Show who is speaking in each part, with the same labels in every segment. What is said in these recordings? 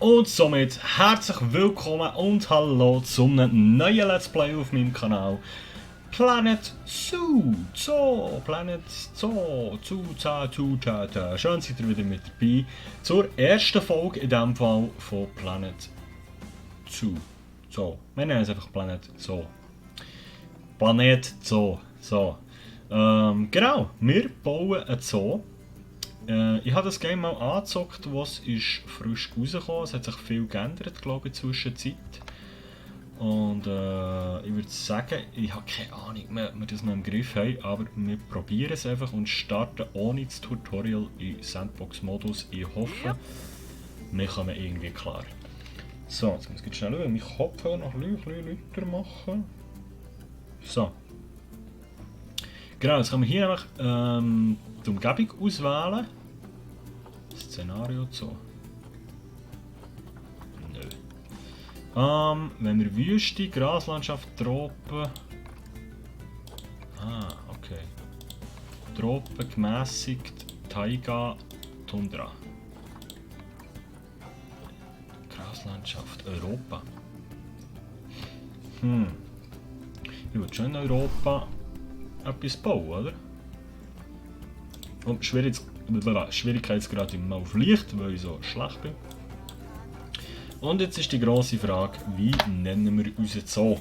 Speaker 1: Und somit herzlich willkommen und hallo zum neuen Let's Play auf meinem Kanal Planet Zoo. Planet Zoo. Schön seid ihr wieder mit dabei zur ersten Folge in diesem Fall von Planet Zoo. Wir nennen es einfach Planet Zoo. Planet Zoo. Genau, wir bauen einen Zoo. Ich habe das Game mal angezockt, was ist frisch rausgekommen. Es hat sich viel geändert, glaube ich, in der Zwischenzeit. Und ich würde sagen, ich habe keine Ahnung, ob wir das noch im Griff haben, aber wir probieren es einfach und starten ohne das Tutorial in Sandbox-Modus. Ich hoffe, wir kommen irgendwie klar. So, jetzt muss ich schnell schauen, meinen Kopfhörer noch ein bisschen lauter machen. So. Genau, jetzt können wir hier nämlich die Umgebung auswählen. Szenario so. Nö. Wenn wir Wüste, Graslandschaft, Tropen. Okay. Tropen, gemäßigt, Taiga, Tundra. Graslandschaft, Europa. Ich würde schon in Europa etwas bauen, oder? Und Schwierigkeitsgrad immer auf leicht, weil ich so schlecht bin. Und jetzt ist die grosse Frage, wie nennen wir unseren Zoo?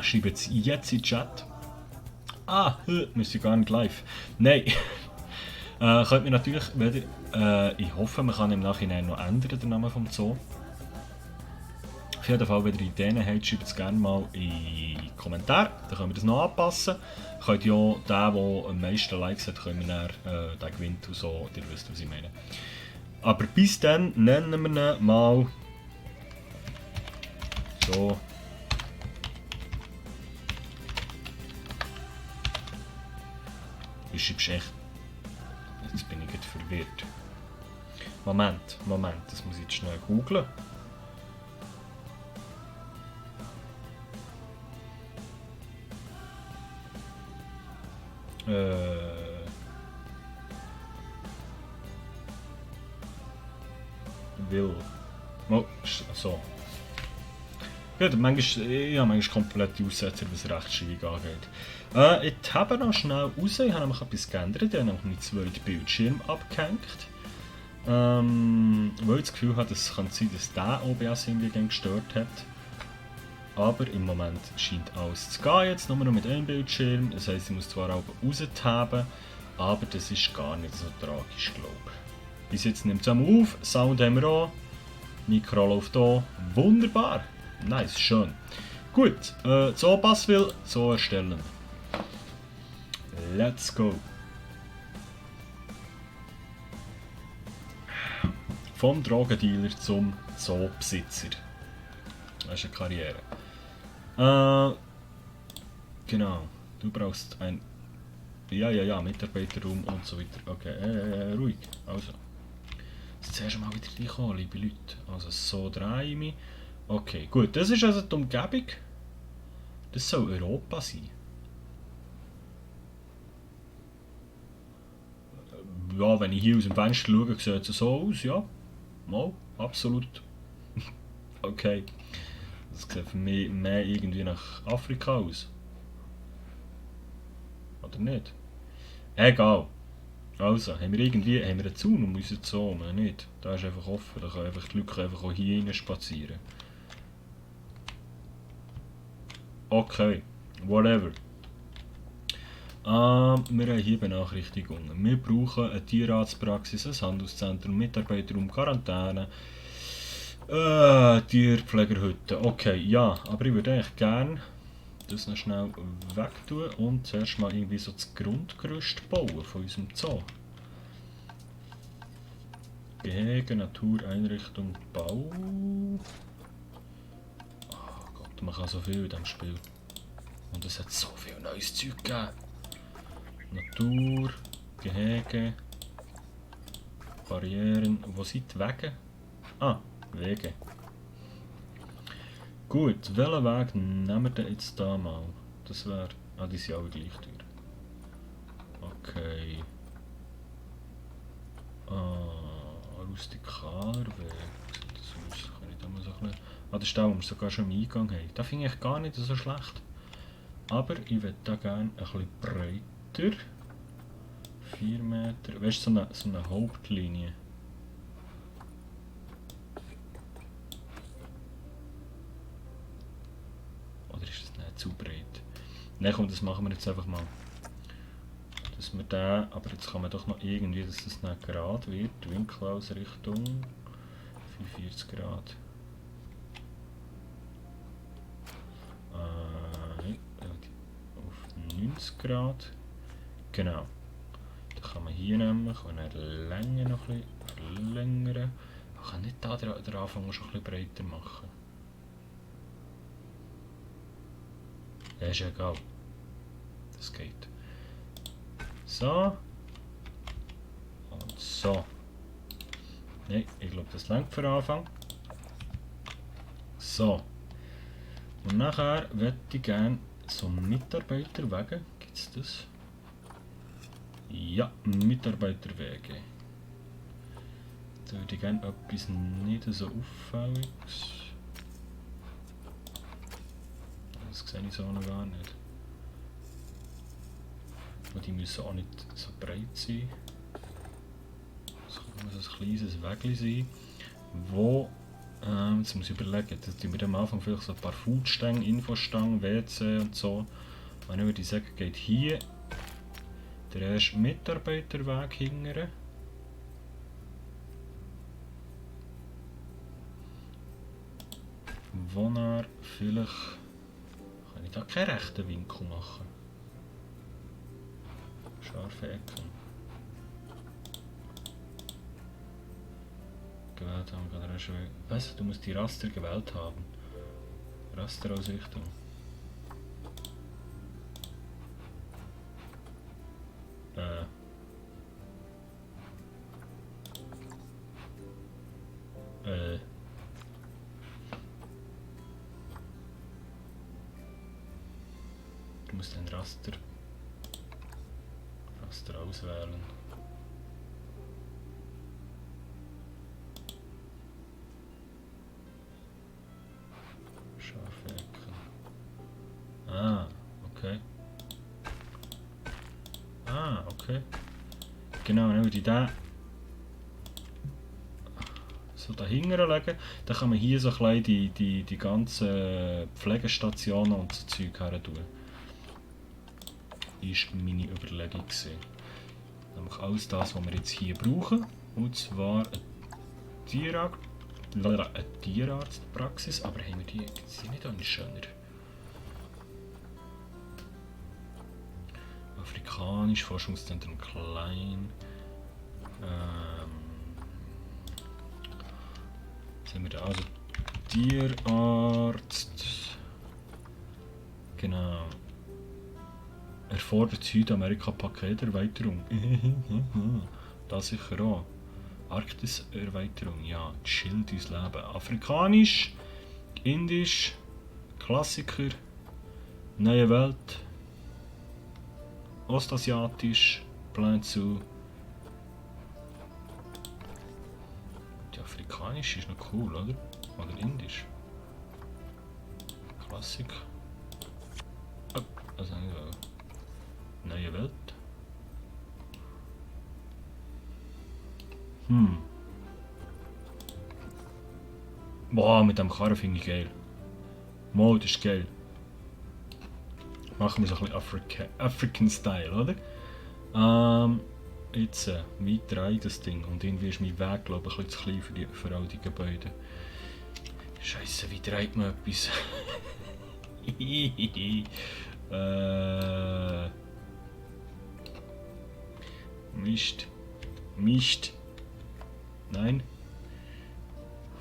Speaker 1: Schreibt es jetzt in den Chat. Wir sind gar nicht live. Nein. Könnt ihr natürlich wieder, ich hoffe, man kann im Nachhinein noch ändern, den Namen vom Zoo. Auf jeden Fall, wenn ihr Ideen habt, schreibt es gerne mal in die Kommentare, dann können wir das noch anpassen. Könnt ihr auch den, der am meisten Likes hat, können wir dann, den gewinnt und so, ihr wisst, was ich meine. Aber bis dann nennen wir ihn mal so. Du schreibst echt. Jetzt bin ich gerade verwirrt. Moment, das muss ich jetzt schnell googlen. Will. Oh, so. Gut, manchmal komplette Aussetzer, was Rechtschreibung angeht. Ich habe noch schnell raus, ich habe noch etwas geändert, ich habe noch meinen zweiten Bildschirm abgehängt. Weil ich das Gefühl habe, es kann sein, dass der OBS irgendwie gestört hat. Aber im Moment scheint alles zu gehen, jetzt nur noch mit einem Bildschirm. Das heisst, ich muss zwar auch raustaben, aber das ist gar nicht so tragisch, glaube ich. Bis jetzt nimmt es einmal auf, Sound haben wir auch, Mikro läuft hier, wunderbar, nice, schön. Gut, so Passwil, so erstellen. Let's go. Vom Drogendealer zum Zoobesitzer. Das ist eine Karriere. Genau. Du brauchst ein... Ja, Mitarbeiterraum und so weiter. Okay, ruhig. Also. Jetzt zuerst mal wieder reinkommen, liebe Leute. Also so drehe ich mich. Okay, gut. Das ist also die Umgebung. Das soll Europa sein. Ja, wenn ich hier aus dem Fenster schaue, sieht es so aus, ja. Mal, absolut. Okay. Das sieht für mich mehr irgendwie nach Afrika aus. Oder nicht? Egal. Also, haben wir einen Zaun um unseren Zoo? Nicht. Da ist einfach offen, da können einfach die Leute einfach auch hier rein spazieren. Okay, whatever. Wir haben hier Benachrichtigungen. Wir brauchen eine Tierarztpraxis, ein Handelszentrum, Mitarbeiterraum, Quarantäne. Tierpflegerhütte. Okay, ja, aber ich würde eigentlich gerne das noch schnell wegtun und zuerst mal irgendwie so das Grundgerüst bauen von unserem Zoo. Gehege, Natur, Einrichtung, Bau. Oh Gott, man kann so viel in diesem Spiel. Und es hat so viel neues Zeug gegeben. Natur, Gehege, Barrieren. Wo sind die Wege? Wege. Gut, welchen Weg nehmen wir denn jetzt da mal? Das wäre... die sind alle gleich teuer. Okay. rustikaler Weg. Wie sieht das aus? Kann ich da mal so ein bisschen... Ah, das ist da, wo wir sogar schon im Eingang haben. Das finde ich gar nicht so schlecht. Aber ich würde da gerne ein bisschen breiter. 4 Meter. Weißt du, so eine Hauptlinie. Oder ist das nicht zu breit? Nein, komm, das machen wir jetzt einfach mal. Dass wir den, aber jetzt kann man doch noch irgendwie, dass das nicht gerade wird. Winkelausrichtung 45 Grad. Auf 90 Grad. Genau. Da kann man hier nehmen, kann man die Länge noch ein bisschen verlängern. Man kann nicht da den Anfang schon ein bisschen breiter machen. Ja, ist egal. Das geht. So. Und so. Nein, ich glaube, das reicht für den Anfang. So. Und nachher würde ich gerne so Mitarbeiterwege. Gibt es das? Ja, Mitarbeiterwege. Da würde ich gerne etwas nicht so auffälliges. Das sehe ich so noch gar nicht. Und die müssen auch nicht so breit sein. Es muss ein kleines Wägli sein, wo, jetzt muss ich überlegen, dass wir am Anfang vielleicht so ein paar Foodstangen, Infostangen, WC und so. Und dann würde ich sagen, geht hier der erste Mitarbeiterweg hingern. Wo er vielleicht, kann ich da keinen rechten Winkel machen. Scharfe Ecken. Gewählt haben, gerade schon. Was? Du musst die Raster gewählt haben. Rasterausrichtung. Du musst ein Raster auswählen. Scharfe Ecken. Ah, okay. Ah, okay. Genau, dann würde ich den so dahinter legen. Dann kann man hier so ein bisschen die ganzen Pflegestationen und so Zeug her tun. Das war meine Überlegung. Nämlich alles das, was wir jetzt hier brauchen. Und zwar eine Tierarztpraxis. Aber haben wir die? Sind nicht auch schöner? Afrikanisch, Forschungszentrum klein. Was haben wir da? Also Tierarzt. Genau. Erfordert Südamerika-Paketerweiterung. Das sicher auch. Arktis-Erweiterung, ja. Chill dein Leben. Afrikanisch, Indisch, Klassiker, Neue Welt, Ostasiatisch, Plan zu. Die Afrikanisch ist noch cool, oder? Oder Indisch. Klassik. Oh, also Neue Welt. Boah, mit dem Karren finde ich geil. Mo, das ist geil. Machen wir so ein bisschen African Style, oder? Jetzt, wie drehe ich das Ding? Und irgendwie ist mein Weg, glaube ich, ein bisschen zu klein für all die Gebäude. Scheiße, wie dreht man etwas? Mist. Mist. Nein.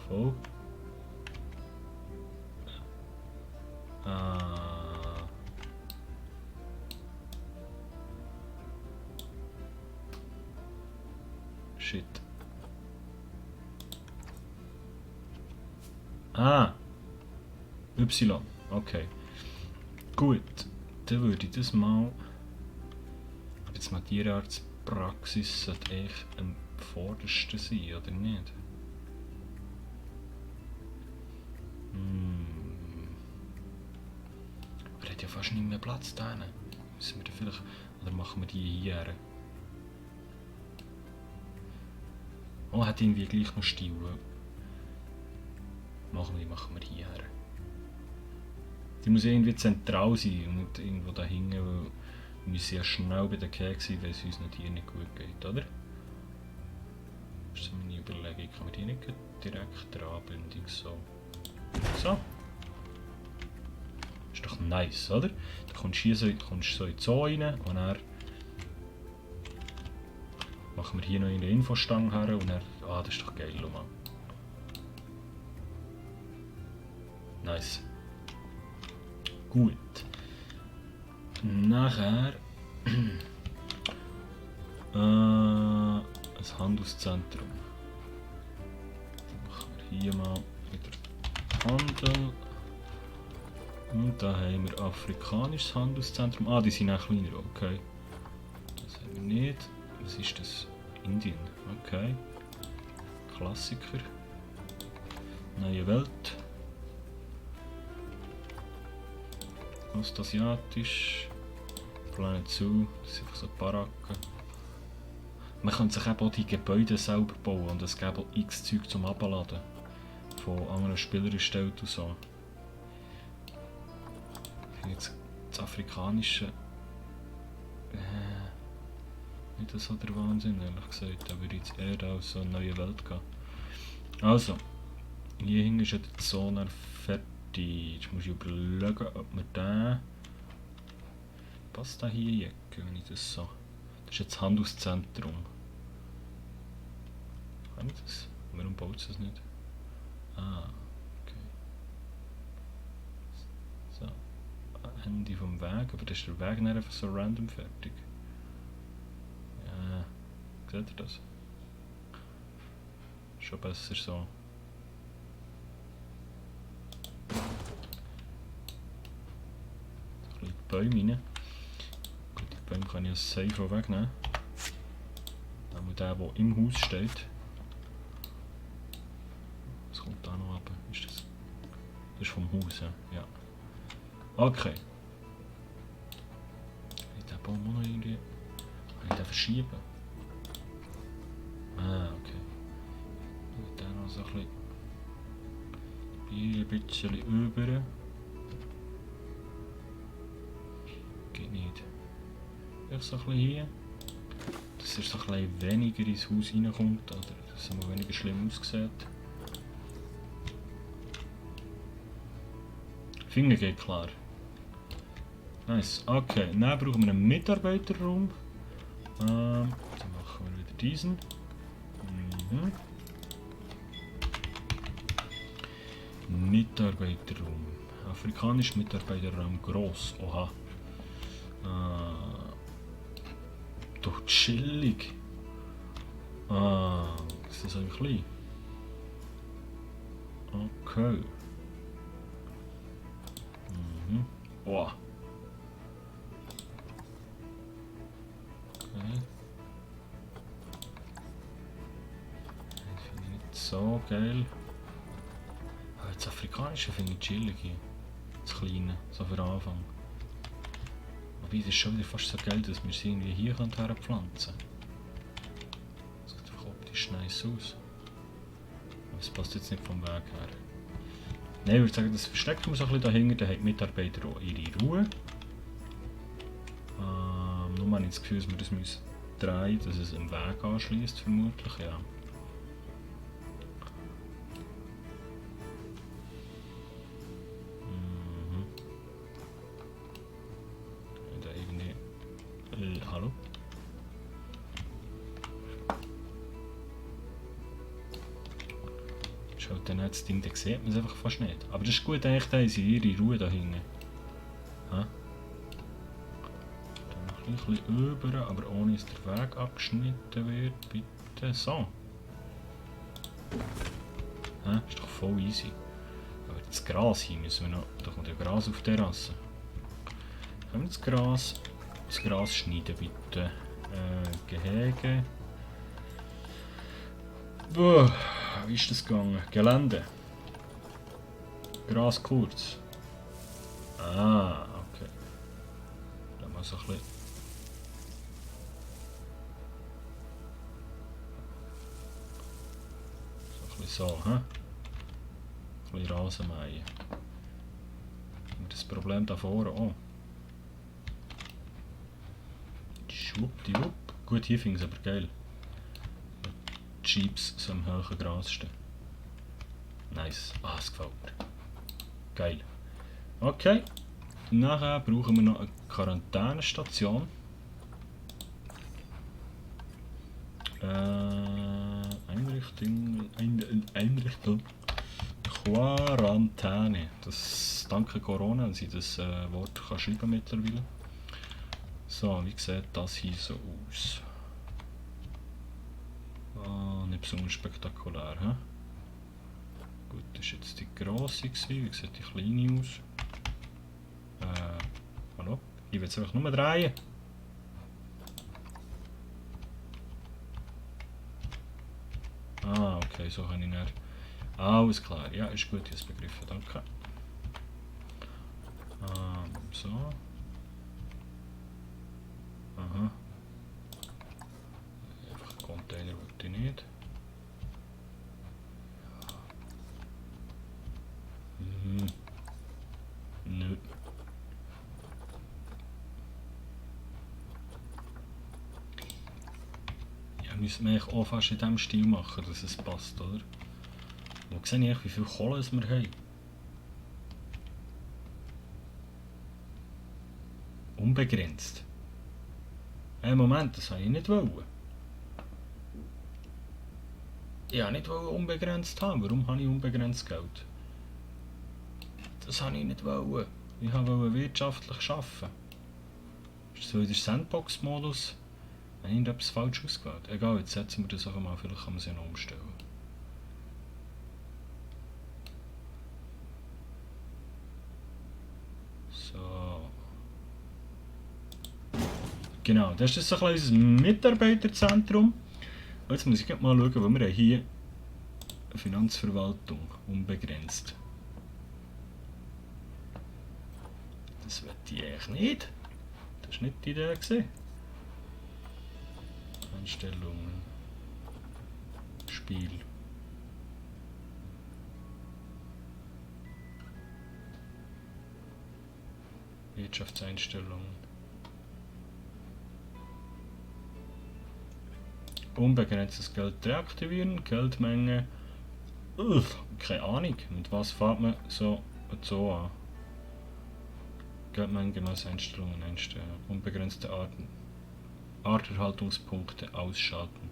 Speaker 1: Voll. Shit. Y. Okay. Gut. Dann würde ich das mal... Jetzt mal Tierarztpraxis sollte eigentlich vordersten sein, oder nicht? Er hat ja fast nicht mehr Platz da. Müssen wir da vielleicht... Oder machen wir die hier? Oh, hat irgendwie gleich noch Stil. Machen wir hier. Die muss irgendwie zentral sein und nicht irgendwo da hinten, weil wir müssen ja schnell bei der Keks sein, weil es unseren Tieren nicht gut geht, oder? Das ist meine Überlegung. Kann man die nicht direkt dranbündig so? So. Ist doch nice, oder? Dann kommst du hier so, in die Zoo rein und dann machen wir hier noch eine Infostange her und dann... Ah, das ist doch geil, Mann. Nice. Gut. Nachher... ein Handelszentrum. Dann machen wir hier mal wieder Handel. Und da haben wir afrikanisches Handelszentrum. Ah, die sind auch kleiner, okay. Das haben wir nicht. Was ist das? Indien, okay. Klassiker. Neue Welt. Ostasiatisch. Planet Zoo. Das sind einfach so Baracken. Man kann sich eben auch die Gebäude selber bauen und es gibt auch x Zeug zum Abladen. Von anderen Spielern erstellt und so. Jetzt das Afrikanische nicht so der Wahnsinn, ehrlich gesagt. Da würde ich jetzt eher auf so eine neue Welt gehen. Also, hier hinten ist ja der Zone fertig. Jetzt muss ich überlegen, ob wir den... Passt da hier jecken, wenn ich das so... Das ist jetzt das Handelszentrum. Kann ich das? Warum baut es das nicht? Ah, okay. So. Ende vom Weg, aber das ist der Weg nicht einfach so random fertig. Ja, seht ihr das? Schon besser so. Ein bisschen Bäume rein. Gut, die Bäume kann ich als safe wegnehmen. Einmal der im Haus steht. Was kommt da noch ab? Ist das? Das ist vom Haus, ja. Okay. Baum auch noch irgendwie. Kann ich den verschieben? Ah, okay. Ich den noch so ein bisschen über. Geht nicht. Vielleicht so ein bisschen hier. Dass er so ein bisschen weniger ins Haus reinkommt, oder dass es mal weniger schlimm aussieht. Finger geht klar. Nice, okay, dann brauchen wir einen Mitarbeiterraum. Dann machen wir wieder diesen. Mitarbeiterraum. Afrikanisch Mitarbeiterraum gross. Oha. Doch chillig. Ist das ein klein? Okay. Boah. Das finde ich nicht so geil. Aber das Afrikanische finde ich chillig hier. Das Kleine, so für den Anfang. Wobei, das ist schon wieder fast so geil, dass wir es irgendwie hier herpflanzen können. Das sieht einfach optisch nice aus. Aber es passt jetzt nicht vom Weg her. Nein, ich würde sagen, das versteckt man so ein bisschen dahinter, dann haben die Mitarbeiter auch ihre Ruhe. Nur habe ich das Gefühl, dass wir das müssen drehen, dass es im Weg anschließt, vermutlich, ja. Da irgendwie... hallo? Schaut dann das Ding, da sieht man es einfach fast nicht. Aber das ist gut, eigentlich, da haben sie ihre Ruhe da hinten. Ha? Ein bisschen über, aber ohne dass der Weg abgeschnitten wird. Bitte so. Ja, ist doch voll easy. Aber das Gras hier müssen wir noch. Da kommt ja Gras auf die Terrasse. Können wir das Gras schneiden, bitte? Gehege. Wie ist das gegangen? Gelände. Gras kurz. Ah, okay. Dann mal so ein bisschen. So ein bisschen so, hä? Ein bisschen Rasen mähen. Und das Problem da vorne auch. Schwuppdiwupp. Gut, hier finde ich es aber geil. Die Jeeps so im hohen Gras stehen. Nice. Ah, es gefällt mir. Geil. Okay. Nachher brauchen wir noch eine Quarantänestation. Einrichtung. Quarantäne. Das danke Corona, dass ich das Wort kann schreiben mittlerweile. So, wie sieht das hier so aus? Ah, nicht besonders spektakulär, hä? Gut, das war jetzt die grosse. Wie sieht die kleine aus? Hallo? Ich will es einfach nur drehen. Ah, okay, so kann ich nicht. Alles klar, ja, ist gut, ich habe es begriffen, danke. So. Aha. Einfach Container wollte ich nicht. Nö. Ja, müssen wir eigentlich auch fast in diesem Stil machen, dass es passt, oder? Und sehe ich, wie viel Kohle wir haben. Unbegrenzt. Moment, das wollte ich nicht. Ich wollte nicht unbegrenzt haben. Warum habe ich unbegrenzt Geld? Das wollte ich nicht. Ich wollte wirtschaftlich arbeiten. Ist das wieder Sandbox-Modus? Ich habe irgendetwas falsch ausgewählt. Egal, jetzt setzen wir das auch mal. Vielleicht kann man es ja noch umstellen. So. Genau, das ist so ein unser Mitarbeiterzentrum. Jetzt muss ich mal schauen, wo wir hier eine Finanzverwaltung unbegrenzt. Das will ich eigentlich nicht. Das war nicht die Idee. Einstellungen. Spiel. Wirtschaftseinstellungen. Unbegrenztes Geld deaktivieren. Geldmenge. Keine Ahnung. Mit was fährt man so an? Geldmenge gemäß Einstellungen einstellen. Unbegrenzte Arten. Arterhaltungspunkte ausschalten.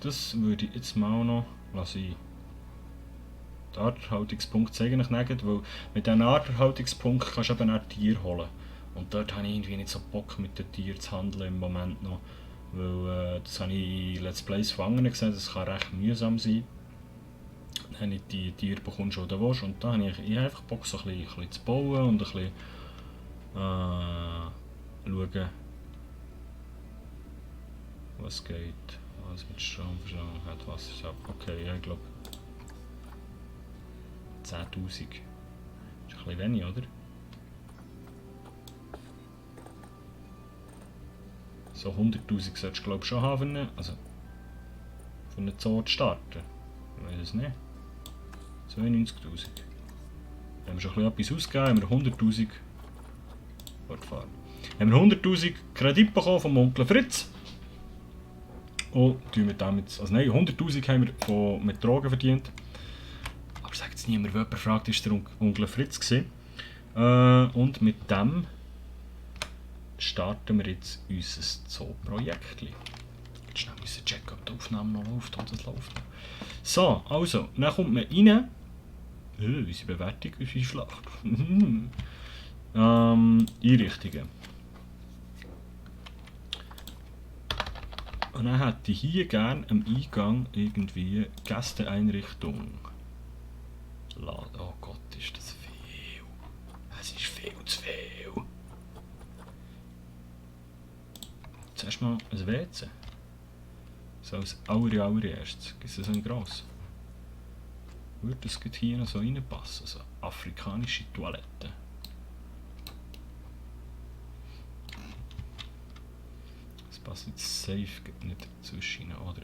Speaker 1: Das würde ich jetzt mal noch lassen. Die Arterhaltungspunkte zeigen ich nicht, weil mit diesen Arterhaltungspunkten kannst du eben auch Tiere holen. Und dort habe ich irgendwie nicht so Bock mit den Tieren zu handeln im Moment noch. Weil das habe ich in Let's Plays von anderen gesehen, das kann recht mühsam sein. Dann habe ich die Tiere bekommst du, die du willst. Und da habe ich einfach Bock, so ein bisschen zu bauen und ein bisschen schauen, was geht. Was mit Stromversorgung hat, Wasser ab. Okay, ja, ich glaube 10'000. Ist ein bisschen wenig, oder? So 100'000 solltest du glaube schon haben, also für einen Zoo zu starten. Ich weiß es nicht. 92'000. Wenn wir schon ein bisschen etwas ausgegeben, haben wir 100'000 fortfahren. Haben wir 100'000 Kredit bekommen vom Onkel Fritz. Und tun wir damit, also nein, 100'000 haben wir mit Drogen verdient. Aber sagt jetzt niemand, wer jemand fragt, ist der Onkel Fritz gewesen. Und mit dem starten wir jetzt unser Zoo-Projekt. Jetzt schnell müssen checken, ob die Aufnahme noch läuft und das läuft noch. So, also, dann kommt man rein. Unsere Bewertung ist schlecht. Einrichtungen. Und dann hätte ich hier gerne am Eingang irgendwie Gästeeinrichtung. Oh Gott, ist das viel. Es ist viel zu viel. Zuerst mal ein WC. So als allererstes. Gibt es so ein gross? Würde das hier noch so reinpassen? So afrikanische Toilette. Das passt jetzt safe nicht dazwischen, oder?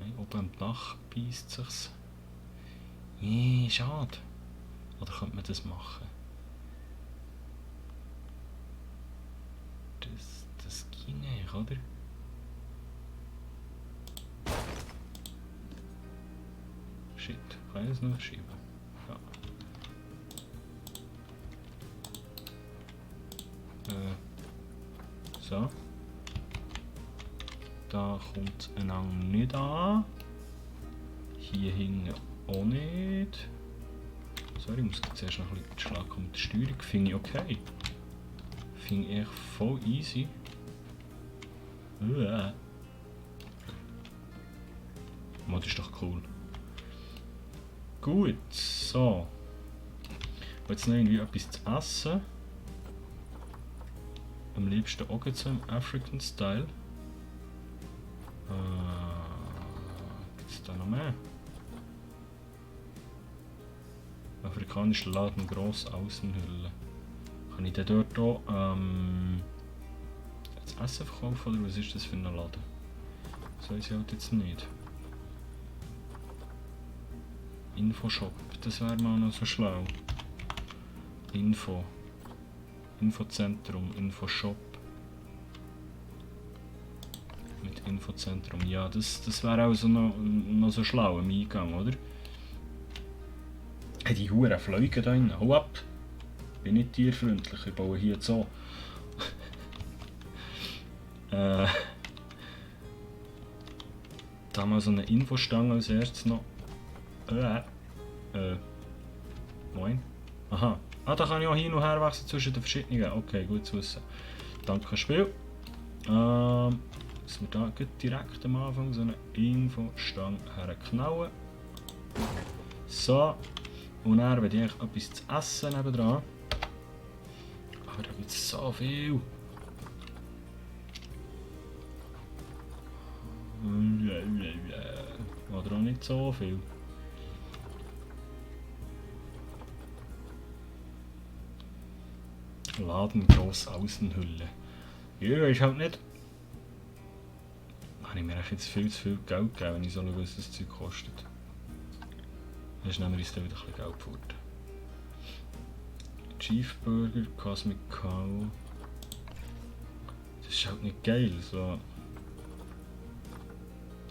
Speaker 1: Nein, oben am Dach beißt sich's. Nee, schade. Oder könnte man das machen? Das ging eigentlich, oder? Shit, kann ich das noch schieben? Ja. So. Da kommt ein Ang nicht an. Hier hinten auch nicht. Sorry, ich muss zuerst noch ein bisschen Schlag mit der Steuerung. Finde ich okay. Finde ich echt voll easy. Das ist doch cool. Gut, so. Jetzt noch irgendwie etwas zu essen. Am liebsten auch so im African Style. Gibt es da noch mehr? Afrikanischer Laden, gross Außenhülle. Kann ich denn dort auch das Essen verkaufen oder was ist das für ein Laden? Das weiß ich halt jetzt nicht. Infoshop, das wäre mal noch so schlau. Infozentrum, Infoshop. Mit Infozentrum, ja, das wäre auch so noch so schlau im Eingang, oder? Hey, die Huren Fliegen da rein, hau ab! Bin nicht tierfreundlich, ich baue hier so. Da haben wir so eine Infostange als erstes noch. Moin. Aha. Ah, da kann ich auch hin und her wechseln zwischen den verschiedenen. Okay, gut zu wissen. Danke, Spiel. Dass wir da direkt am Anfang so eine Infostange herknallen. So. Und dann werde ich etwas zu essen nebendran. Aber da gibt es so viel. Oder auch nicht so viel. Laden gross Außenhülle. Ja, ist halt nicht. Habe ich mir echt jetzt viel zu viel Geld gegeben, wenn ich so schaue, was das Zeug kostet. Dann nehmen wir uns dann wieder ein bisschen Geld fort. Cheeseburger, Cosmic Cow. Das ist halt nicht geil, so.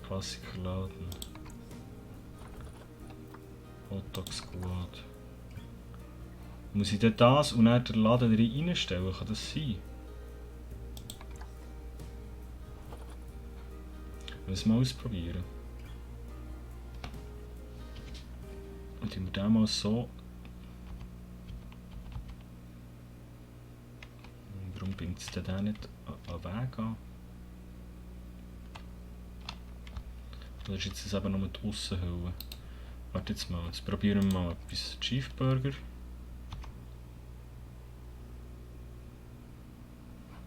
Speaker 1: Klassikerladen. Hotdog Squad. Muss ich denn das und dann den Laden reinstellen? Kann das sein? Ich muss mal ausprobieren. Und ich mir den mal so. Warum bringt es denn den nicht an den Weg an? Oder ist jetzt eben nur die Aussenhülle? Warte jetzt mal, jetzt probieren wir mal etwas. Cheeseburger.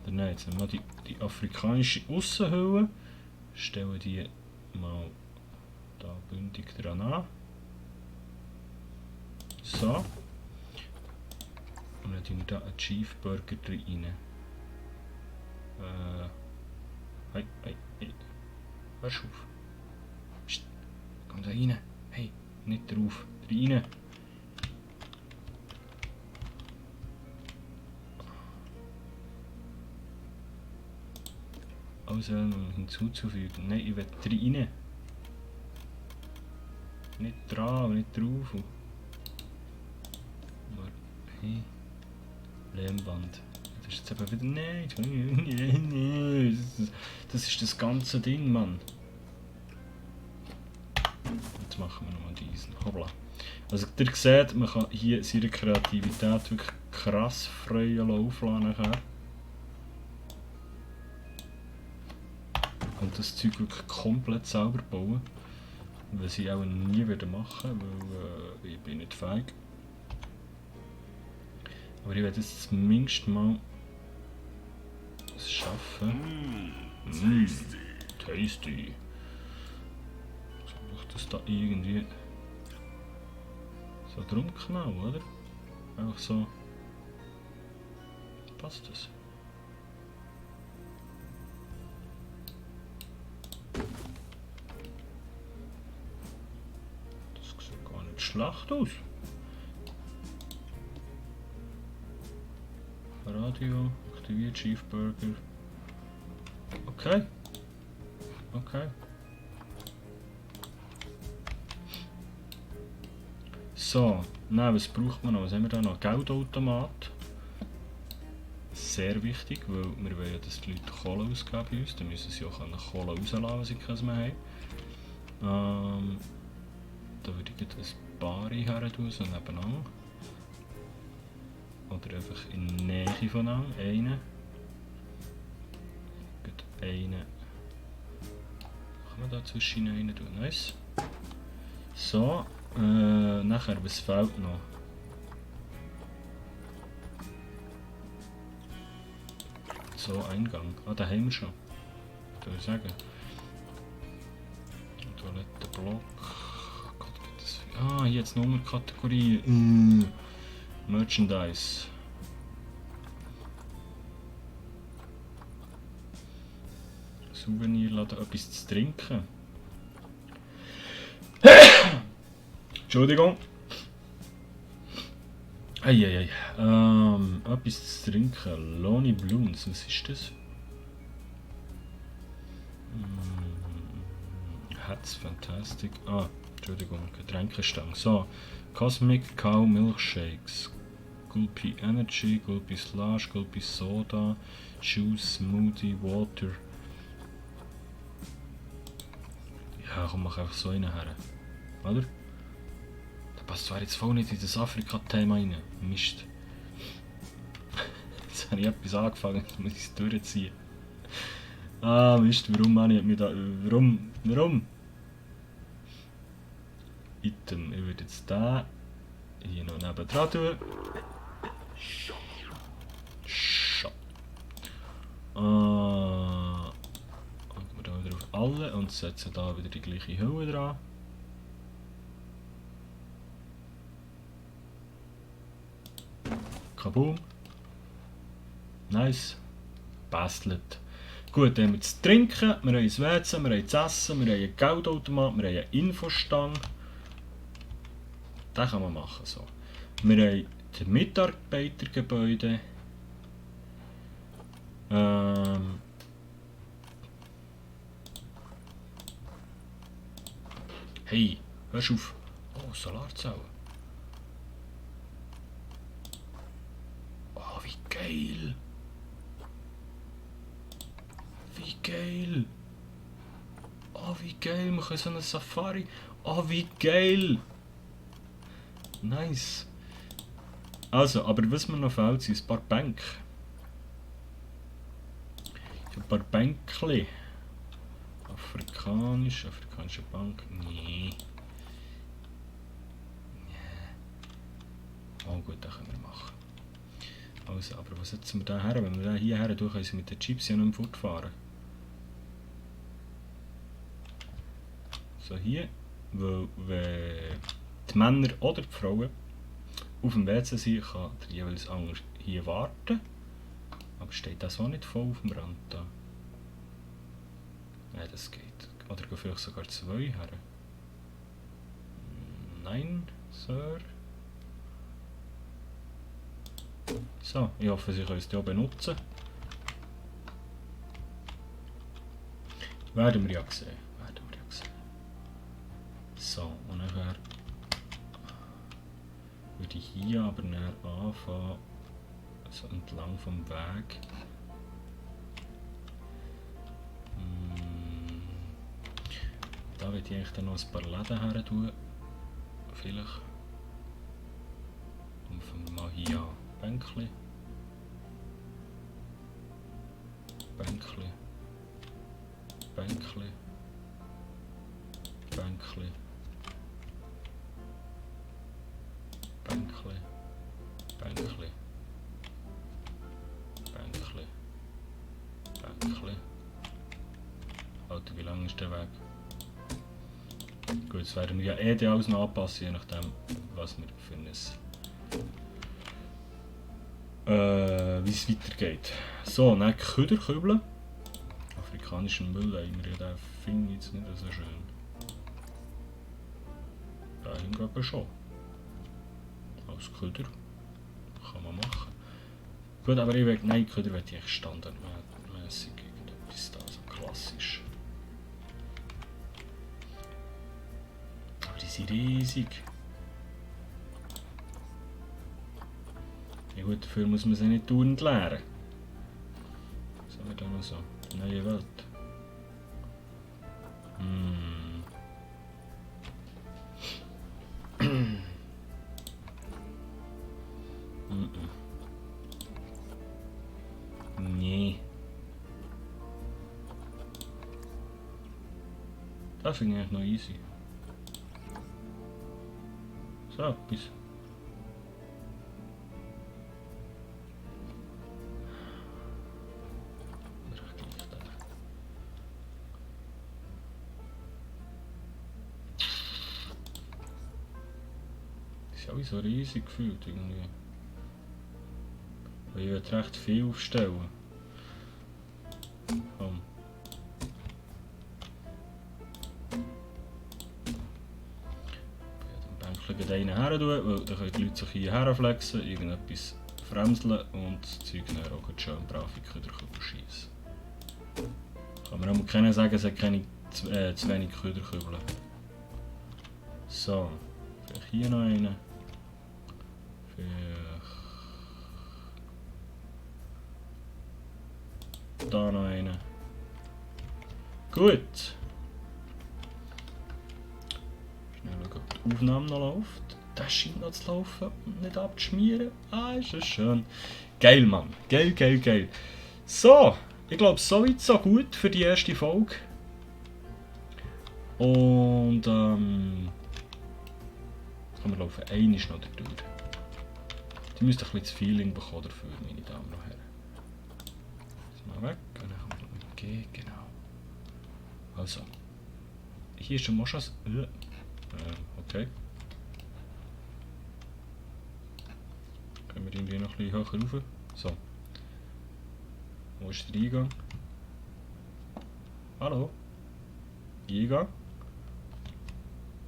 Speaker 1: Dann nehmen wir mal die afrikanische Aussenhülle. Stellen die mal da bündig dran an. So. Und dann tun wir da einen Cheeseburger rein. Hey. Hörst du auf? Psst. Komm da rein. Hey, nicht drauf. Rein. Also hinzuzufügen. Nein, ich will rein. Nicht dran, aber nicht drauf. Hey. Lehmband. Das ist jetzt aber wieder. Nein, das ist das ganze Ding, Mann. Jetzt machen wir nochmal diesen. Hoppla. Also ihr seht, man kann hier seine Kreativität wirklich krass freien Lauf lassen. Und das Zeug wirklich komplett selber bauen. Was ich auch nie wieder machen, weil ich bin nicht feig. Aber ich werde jetzt zumindest mal das schaffen. Tasty. Soll ich das da irgendwie so drum knallen, oder? Einfach so. Passt das? Das sieht gar nicht schlecht aus. Radio, aktiviert, Cheeseburger. Okay. Okay. So, nein, was braucht man noch? Was haben wir da noch? Geldautomat. Sehr wichtig, weil wir wollen ja, dass die Leute Kohle ausgeben bei uns. Dann müssen sie auch Kohle rauslassen, wenn sie keins mehr haben. Da würde ich ein paar her tun, so nebeneinander. Oder einfach in der Nähe voneinander. Einen. Gut, einen. Kann man da zwischen rein tun? Nice. So, nachher, was fehlt noch? So, Eingang. Ah, den haben wir schon. Würde ich sagen. Toilettenblock. Gott, gibt es viel. Ah, hier jetzt Nummerkategorie. Merchandise. Souvenirladen, etwas zu trinken. Entschuldigung. Eieiei. Etwas zu trinken. Lonely Blooms, was ist das? Hat's Fantastic. Ah, Entschuldigung, Getränkestange. So, Cosmic Cow Milkshakes. Gulpi Energy, Gulpi Slush, Gulpi Soda, Juice, Smoothie, Water. Ja, komm, mach einfach so einen her. Oder? Da passt zwar jetzt voll nicht in das Afrika-Thema rein. Mist. Jetzt habe ich etwas angefangen, jetzt muss ich es durchziehen. Ah, Mist, warum habe ich mich da... Warum? Item, ich würde jetzt da hier noch neben dran tun. Shot. Gehen wir da wieder auf alle und setzen da wieder die gleiche Höhe dran. Kaboom. Nice. Bastelt. Gut, dann haben wir zu trinken, wir haben ein WC, wir haben zu essen, wir haben einen Geldautomat, wir haben eine Infostange. Das kann man machen. So. Wir haben das Mitarbeitergebäude. Hey, hörst auf. Oh, Solarzellen. Oh, wie geil. Wie geil. Oh, wie geil. Wir können so eine Safari. Oh, wie geil. Nice. Also, aber was mir noch fehlt, sind ein paar Bänke. Ein paar Bänkchen. Afrikanische Bank. Nee. Oh gut, das können wir machen. Also, aber was setzen wir da her? Wenn wir da hierher tun, können wir mit den Chips ja nicht mehr fortfahren. So hier, weil die Männer oder die Frauen auf dem WC sind, kann der jeweils andere hier warten. Aber steht das auch nicht voll auf dem Rand da? Nein, das geht. Oder gehen vielleicht sogar zwei her? Nein, Sir. So, ich hoffe, Sie können es hier benutzen. Werden wir ja sehen. So, und nachher würde ich hier aber näher anfangen, so entlang vom Weg. Da würde ich eigentlich dann noch ein paar Läden her tun. Vielleicht. Und fangen wir mal hier an. Bänkli. Bänkli. Bänkli. Bänkli. Bänkli. Bänkli. Bänkli. Alter, wie lang ist der Weg? Gut, jetzt werden wir ja eh alles noch anpassen, je nachdem, was wir für wie es weitergeht. So, dann Köderkübeln. Afrikanischen Müll, den finde ich jetzt nicht so schön. Da hingehen schon. Als Köder. Kann man machen. Gut, aber ich will, nein, Köder will ich standardmäßig irgendetwas da, so klassisch. Aber die sind riesig. Ja gut, dafür muss man sie nicht dauernd leeren. Was haben wir da noch so? Die neue Welt. Nee. Das finde ich eigentlich noch easy. So etwas. Das ist auch so riesig gefühlt irgendwie. Weil ich will recht viel aufstellen. Komm. Ich werde den Bänkchen einen her tun, weil dann können die Leute sich hierher flexen, irgendetwas fremseln und das Zeug dann auch schön brav in die Köderkübel schiessen. Kann man auch keiner sagen, es hat keine zu wenig Köderkübel. So, vielleicht hier noch einen. Da noch einen. Gut. Schnell schauen, ob die Aufnahme noch läuft. Das scheint noch zu laufen und nicht abzuschmieren. Ah, ist das schön. Geil, Mann. Geil, geil, geil. So, ich glaube, so weit, so gut für die erste Folge. Und kann man laufen. Eine ist noch der Tour. Die müsst ein bisschen das Feeling bekommen dafür, meine Damen und Herren. Mal weg, und dann kommt mit G, genau. Also, hier ist der Moschus. Okay. Können wir irgendwie noch ein bisschen höher rauf? So. Wo ist der Eingang? Hallo? Eingang?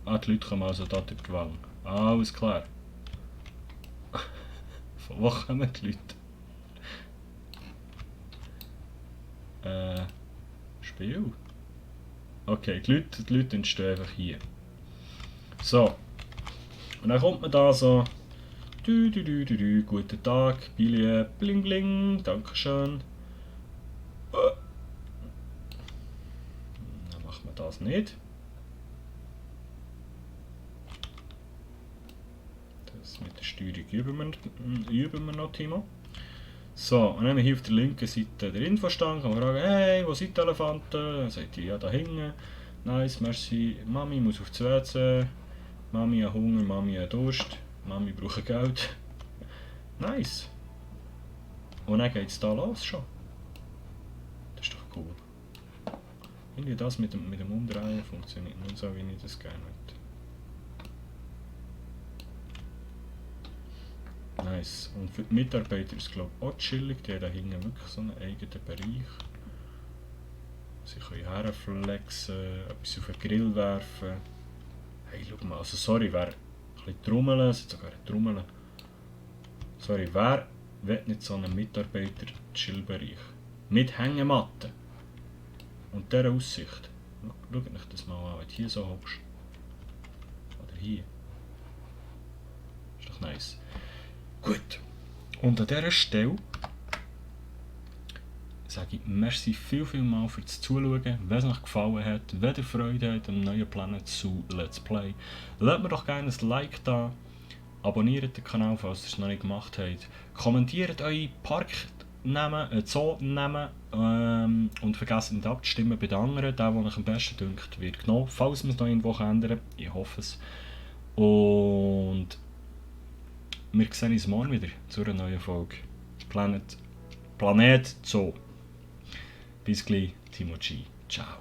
Speaker 1: Ah, die Leute kommen also da durch die Wand. Alles klar. Von wo kommen die Leute? Spiel? Okay, die Leute entstehen einfach hier. So. Und dann kommt man da so. Guten Tag, Billy, bling bling, dankeschön. Dann machen wir das nicht. Das mit der Steuerung üben wir noch, Timo. So, und dann haben wir hier auf der linken Seite den Infostand, kann man fragen, hey, wo sind die Elefanten? Dann sagt die, ja, da hinten. Nice, merci. Mami muss auf die WC. Mami hat Hunger, Mami hat Durst. Mami braucht Geld. Nice. Und dann geht es da los schon. Das ist doch cool. Irgendwie das mit dem Umdrehen funktioniert nicht so, wie ich das gerne möchte. Nice. Und für die Mitarbeiter ist es glaube ich auch chillig, die haben da hinten wirklich so einen eigenen Bereich. Sie können herflexen, etwas auf den Grill werfen. Hey, schau mal, also sorry, wer ein bisschen trommeln, es hat sogar eine Trommel. Sorry, wer will nicht so einen Mitarbeiter-Chill-Bereich? Mit Hängematte. Und dieser Aussicht. Schaut euch das mal an, wenn du hier so hockst. Oder hier. Ist doch nice. Gut. Und an dieser Stelle sage ich merci viel mal fürs Zuschauen. Wenn es euch gefallen hat, wenn ihr Freude habt am neuen Planet Zoo Let's Play, lasst mir doch gerne ein Like da, abonniert den Kanal, falls ihr es noch nicht gemacht habt, kommentiert eure Parknamen, Zoo-Namen und vergesst nicht abzustimmen bei den anderen. Der euch am besten dünkt, wird genommen, falls wir es noch irgendwo ändern. Ich hoffe es. Und wir sehen uns morgen wieder zu einer neuen Folge Planet Zoo. Bis gleich, Timo G. Ciao.